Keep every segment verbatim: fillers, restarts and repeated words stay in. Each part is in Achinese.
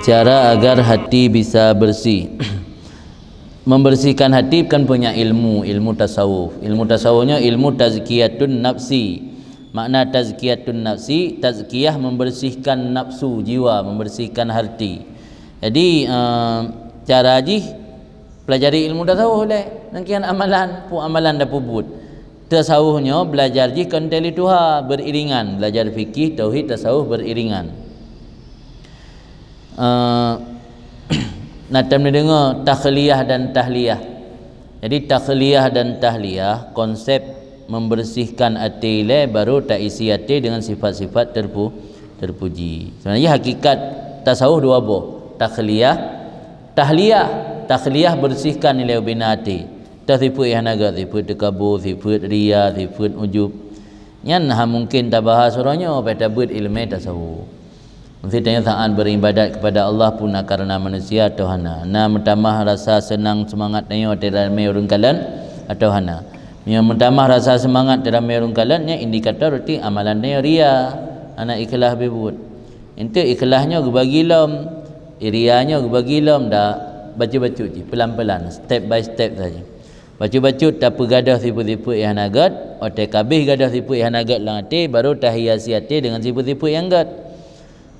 Cara agar hati bisa bersih. Membersihkan hati kan punya ilmu, ilmu tasawuf. Ilmu tasawuf nyoe ilmu tazkiyatun nafsi. Makna tazkiyatun nafsi, tazkiyah membersihkan nafsu, jiwa, membersihkan hati. Jadi, eh, cara jih pelajari ilmu tasawuf lé. Nangkian amalan, pu amalan dah pubut. Tasawuf nyoe belajar jih kon tali tuha, beriringan. Belajar fikih, tauhid, tasawuf beriringan. Eh, na tam neudeungoe takhliyah dan tahliyah. Jadi takhliyah dan tahliyah, konsep membersihkan até ilée baru taisi até dengan sifat-sifat terpu-, terpuji. Sebenarnya hakikat tasawuf dua boh, takhliyah, tahliyah. Takhliyah bersihkan ilée ubena até. Teuh sifeuet nyang hana gét, sifeuet teukabu, sifeuet ria, sifeuet ujub. Nyan ha mungkin tabahas uroe nyoe, pai tabeuet ileumé tasawuf. Mesti tanyoe taat beribadat kepada Allah pun na karena manusia atau hana. Na meutamah rasa seunang seumangat tanyoe di ramé ureuëng kalon atau hana. Meunyoe meutamah rasa seumangat di ramé ureuëng kalon, nyan indikator roti amalan tanyoe ria, hana ikhlas beubuet. Enteuk ikhlas nyoe geubagi lom, ria nyoe geubagi lom dak, bacut-bacut jih, pelan-pelan, step by step saja. Bacut-bacut tapeugadôh sifeuet-sifeuet nyang hana gét, watée ka abéh gadôh sifeuet nyang hana gét lam até, baru tahiasi até deungon sifeuet-sifeuet nyang gét.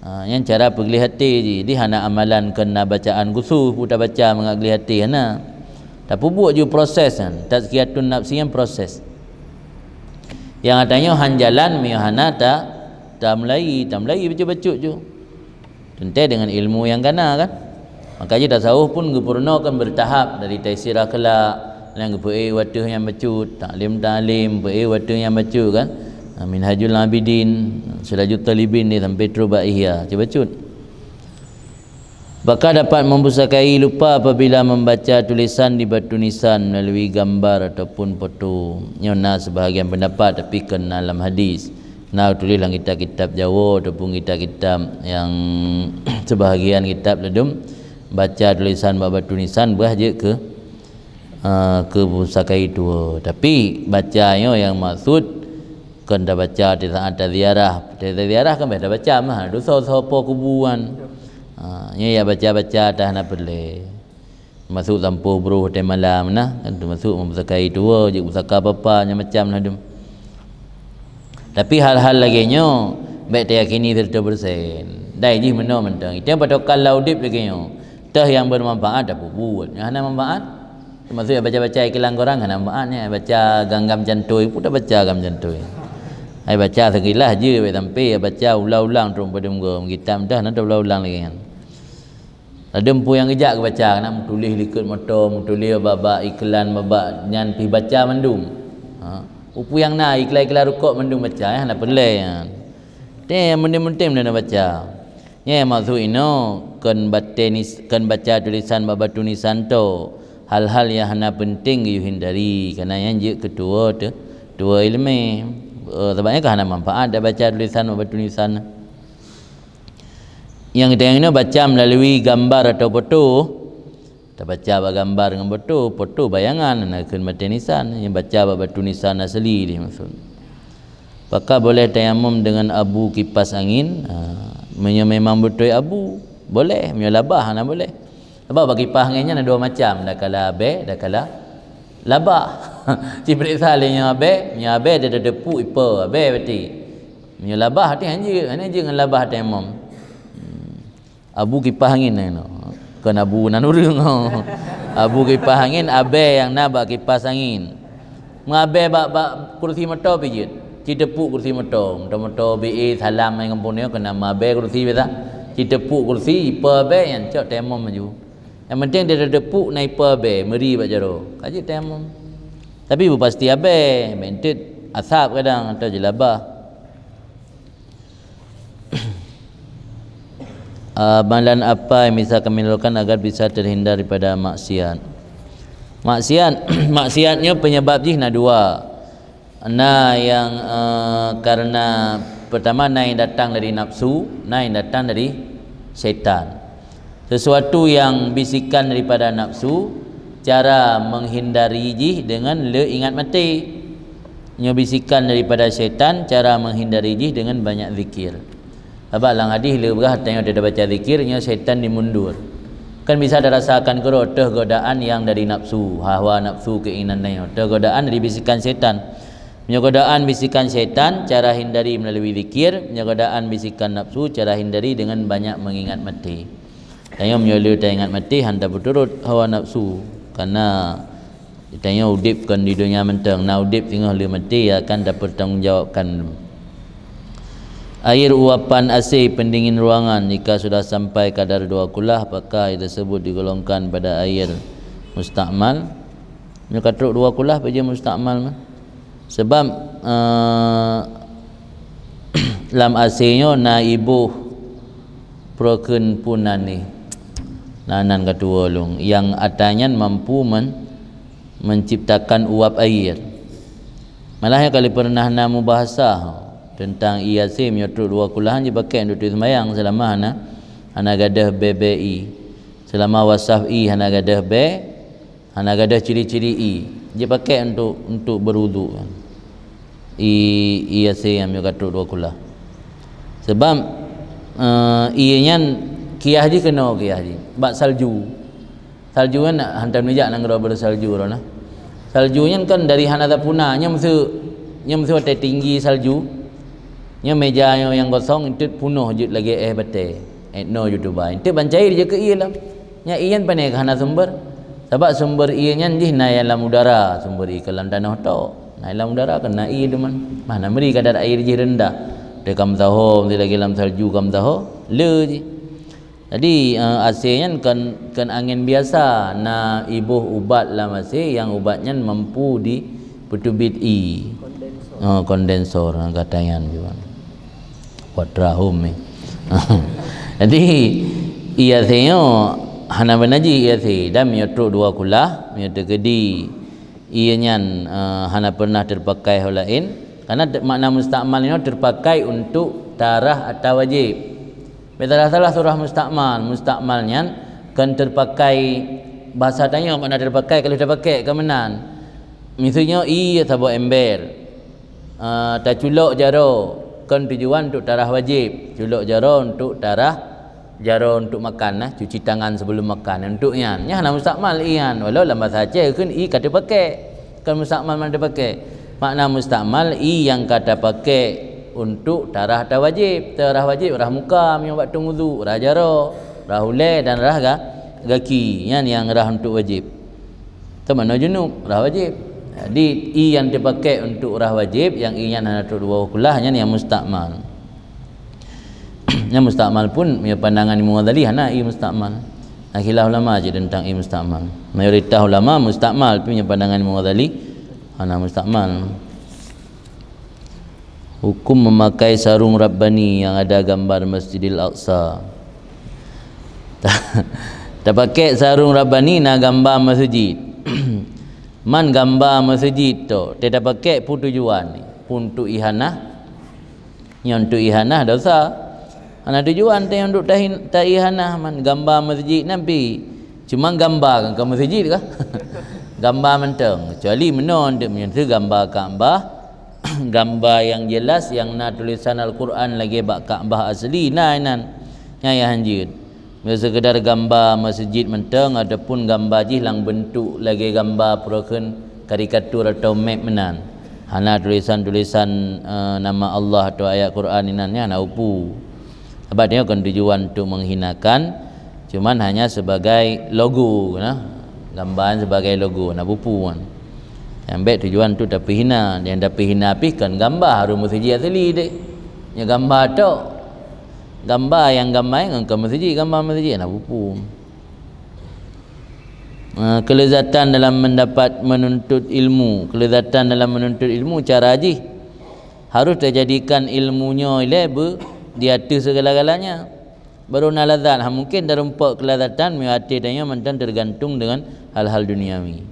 Ha, nyan cara peugleh até jih. Di hana amalan keu na bacaan khusus, pu tabaca mangat gleh até hana. Tapeubuet ju proses nyan, tazkiyatun nafsi nyan proses. Nyang gata nyoe han jalan meunyoe hana ta, tamulai, tamulai bacut-bacut ju. Teuntée deungon ilmu nyang kana kan. Maka jih tasawuf pun geupeurunoe kan bertahap, dari taisir akhlak, nyang geupeuék u ateueh nyang bacut, taklim-taklim, peuék u ateueh nyang bacut kan. Ha, Minhajul Abidin, Sirajut Talibin ni sampai trok bak Ihya, bacut-bacut. Apakah dapat mempusakai lupa apabila membaca tulisan di batu nisan melalui gambar ataupun foto? Nyoe na sebahagian pendapat, tapi kon na lam hadis. Na tuléh lam kitab-kitab Jawoe ataupun kitab-kitab nyang sebahagian kitab ladum baca tulisan bak batu nisan bah jeuet keu, eh, keu pusakai tuwoe. Tapi baca nyoe nyang maksud kon tabaca di saat taziarah. Taziarah kan bah tabaca mah, dosa-dosa po kuburan. Ha, nyoe ya baca-baca tah na peureulée. Masuk sampôh broh watée malam nah, kan teumasuk meupusakai tuwoe, jeuet pusaka papa, nyang macam na dum. Tapi hal-hal lagée nyoe bék tayakini seratus persen. Dai jih meunoe mantong. Itu yang patokan lam udeb lagée nyoe. Teuh nyang bermanfaat tapeubuet. Nyang hana manfaat, teumasuk nyang baca-baca iklan koran hana manfaat nyan. Baca gam-gam cantoi, pun tabaca gam cantoi. Hai baca sekilas je, bék sampai baca ulang-ulang terus padum go. Kitab dah na ulang-ulang lagée nyan. Ladum peue nyang geujak geubaca, nak meutuléh likot moto, meutuléh bak-bak iklan, bak-bak nyan pih baca mandum. Ha, peue nyang na iklan-iklan rukok mandum baca, eh, hana peureulée nyan. Teuh nyang penting-penting na baca. Nyan maksud inoe kon baca nis-, kon baca tulisan bak batu nisan to. Hal-hal nyang hana penting geuyue hindari, karena nyan jeuet keu tuwoe teu-, tuwoe ileumé. Eh, sabab nyan ka hana manfaat tabaca tulisan bak batu nisan. Nyang geutanyoe baca melalui gambar atau foto, tabaca bak gambar ngon foto, foto bayangan, na kheun batu nisan, nyang baca bak batu nisan asli lé maksud. Apakah boleh tayamum dengan abu kipas angin? Ha, meunyoe memang beutôi abu, boleh, meunyoe labah hana boleh. Sabab bak kipas angin nyan na dua macam, dakala abée, dakala labah. Ci peuriksa lé nyoe abée, nyoe abée dia tateupeue ipa abée berarti. Meunyoe labah, hati hanjeuet, hana jeuet ngon labah tayamum. Hmm. Abu kipas angin nyan. Kon abu nan ureuëng. Abu kipas angin, abée nyang na bak kipas angin. Meuabée bak, bak kursi moto pih jeuet. Ci teupeue kursi moto. Moto-moto B A, Salam, nyang kampung nyoe keunan meuabée kursi biasa. Ci teupeue kursi, ipa abée nyan cok tayamum laju. Nyang penting dia tateupeue na ipa abée, meuri bak jaroe. Ka jeuet tayamum. Tapi beupasti abée, meunteuet asab kadang atau jeulabah. Amalan apa yang bisa kami lakukan agar bisa terhindar daripada maksiat? Maksiat, maksiat nyoe penyebab jih na dua. Na nyang, eh, karena pertama na nyang datang dari nafsu, na nyang datang dari syaitan. Sesuatu yang bisikan daripada nafsu, cara menghindari jih dengan le ingat maté. Nyoe bisikan daripada syaitan, cara menghindari jih dengan banyak zikir. Sabab lam hadis le beurah tanyoe teubaca zikir, nyoe syaitan dimundur. Kan bisa tarasakan keudroe teuh godaan nyang dari nafsu, hawa nafsu keinginan tanyoe. Teuh godaan dari bisikan syaitan. Meunyoe godaan bisikan syaitan, cara hindari melalui zikir. Meunyoe godaan bisikan nafsu, cara hindari dengan banyak mengingat maté. Tanyoe meunyoe le taingat maté, han tapeuturot hawa nafsu. Karena tanyoe udeb kon di donya mantong, na udeb singoh le maté, akan tapeutanggungjawabkan. Air uapan A C pendingin ruangan jika sudah sampai kadar dua kulah, apakah air tersebut digolongkan pada air mustakmal? Nyoe ka trok dua kulah, peue jeuet mustakmal mah? Sebab, eh, lam A C nyoe na iboh prokeun pun nan nih. Na nan ka tuwoe lôn, nyang atra nyan mampu men-, menciptakan uap air. Malah nyoe kali pernah na mubahasa tentang ie A C meunyoe trok dua kulahan jipakai untuk teuk seumayang selama hana, hana gadôh bée-bée ie. Selama wasaf ie hana gadôh bée, hana gadôh ciri-ciri ie, jipakai untuk, untuk berwudhu. Ie, ie A C nyang meunyoe ka trok dua kulah. Sebab, eh, ie nyan kiah jih keunoe kiah jih. Bak salju. Salju nyan hantom neujak nanggroe beusalju droe nah. Salju nyan kan dari hana tapuna, nyan meuseu, nyan meuseu watée tinggi salju. Nyan meja nyoe nyang kosong enteuk punoh jeuet lagée éh batée. Étno jutuba. Enteuk ban cair jeuet keu ie lam. Nyan ie nyan pane ka hana sumber. Sabab sumber ie nyan jih na nyang lam udara, sumber ie ka lam tanoh tok. Na lam udara kan na ie duman. Mah na meuri kadar air jih rendah. Teuka meusaho, meuseu lagée lam salju ka meusaho, le jih. Jadi, eh, A C nyan kon, kon angén biasa, na iboh ubat lam A C nyang ubat nyan mampu dipeuteubiet ie. Kondensor. Oh, kondensor, ha, gata nyan juga. Kuat rahum ni. Jadi, ie A C nyoe hana beuna jih ie A C. Dan meunyoe trok dua kulah, meunyoe teukeudi ie nyan, eh, hana pernah terpakai ho laén. Karena te-, makna mustakmal nyoe terpakai untuk tarah atawa wajéb. Beda salah surah mustakmal. Mustakmal nyan kon terpakai, bahasa tanyoe makna terpakai, kalau terpakai ka meunan. Miseue nyoe ie saboh ember. Ah, taculok jaroe kon tujuan untuk tarah wajéb. Culok jaroe untuk tarah, jaroe untuk makan, nah, cuci tangan sebelum makan. Untuk nyan, nyan hana mustakmal ie nyan. Walau lam bahasa Aceh kheun ie ka terpakai. Kon mustakmal makna terpakai. Makna mustakmal ie nyang ka tapakai untuk tarah atawa wajéb. Tarah wajéb, rah muka, meunyoe bak tueng wudu, rah jaroe, rah ulée dan rah ga-, gaki. Nyan nyang rah untuk wajéb. Teumanoe junub, rah wajéb. Jadi, ie nyang dipakai untuk rah wajéb, nyang ie nyan hana trok dua kulah, nyan nyang mustakmal. Nyang mustakmal pun, meunyoe pandangan Imam Ghazali, hana ie mustakmal. Na khilaf ulama cit tentang ie mustakmal. Mayoritas ulama mustakmal, tapi meunyoe pandangan Imam Ghazali, hana mustakmal. Hukum memakai sarung Rabbani yang ada gambar Masjidil Aqsa. Tapakai sarung Rabbani na gamba masjid. Man gamba masjid tu, teuka tapakai peue tujuan? Peue untuk ihanah? Nyoe untuk ihanah dosa. Hana tujuan teuh untuk tahin-, taihanah man gamba masjid Nabi. Cuma gamba kan ka masjid kah? Gamba mantong. Kecuali meunoe untuk meunyoe gamba Ka'bah, gamba nyang jelas nyang na tulisan Al-Quran lagée bak Ka'bah asli na inan. Nyan nyang hanjeuet. Meunyoe sekedar gamba masjid mantong ataupun gamba jih lam bentuk lagée gamba peurokon karikatur atau map meunan. Hana tulisan-tulisan, eh, nama Allah atau ayat Quran inan nyan hana upu. Sabab nyoe kon tujuan untuk menghinakan, cuman hanya sebagai logo nah. Gamba sebagai logo, hana upu kan. Nyang bék tujuan untuk tapeuhina, nyang tapeuhina pih kon gamba harôh masjid asli deh. Nyoe gamba tok. Gamba nyang gamba ngon ka masjid, gamba masjid hana upu. Ah, kelezatan dalam mendapat menuntut ilmu. Kelezatan dalam menuntut ilmu cara jih harôh tajadikan ilmu nyoe ilée beu di ateueh segala-galanya. Baru na lazat, ha, mungkin tarumpok kelezatan meunyoe até tanyoe mantong tergantung dengan hal-hal duniawi.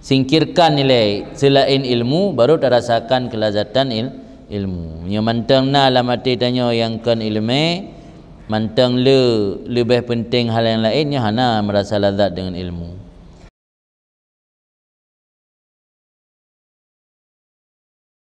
Singkirkan ilée seulaén ilmu, baru tarasakan kelezatan il-, ilmu. Nyoe mantong na lam até tanyoe nyang kon ileumé, mantong le leubeh penting hal nyang laén, nyoe hana meurasa lazat deungon ilmu.